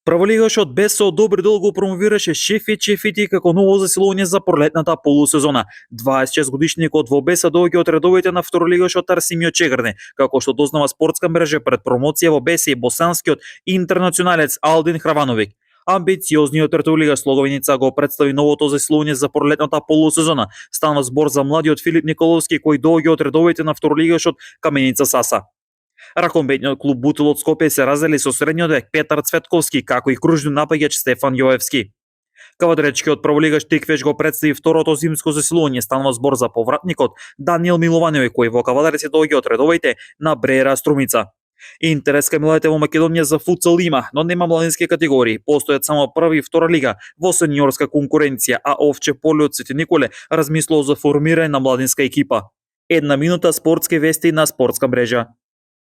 Праволигашот без со добри дел го промовираше Чефити како ново засилување за пролетната полусезона. 26 годишникот во Беса доаѓа од редовите на второлигашот Арсимио Чегрни, како што дознава спортска мрежа пред промоција во Беса и босанскиот интернационалец Алдин Хравановик. Амбициозниот третолига Слоговиница го представи новото засилување за пролетната полусезона. Стана збор за младиот Филип Николовски кој доаѓа од редовите на второлигашот Каменица Саса. Ракомбетниот клуб Бутил од Скопје се раздели со средниот век Петар Цветковски, како и кружни напаѓач Стефан Јоевски. Кавадречкиот праволигаш Тиквеш го представи второто зимско засилување, станува збор за повратникот Даниел Миловановиќ кој во Кавадарци доаѓа од редовите на Брера Струмица. Интерес кај младите во Македонија за футсал има, но нема младински категории. Постојат само прва и втора лига во сениорска конкуренција, а Овче Поле од Свети Николе размислува за формирање на младинска екипа. Една минута спортски вести на спортска мрежа.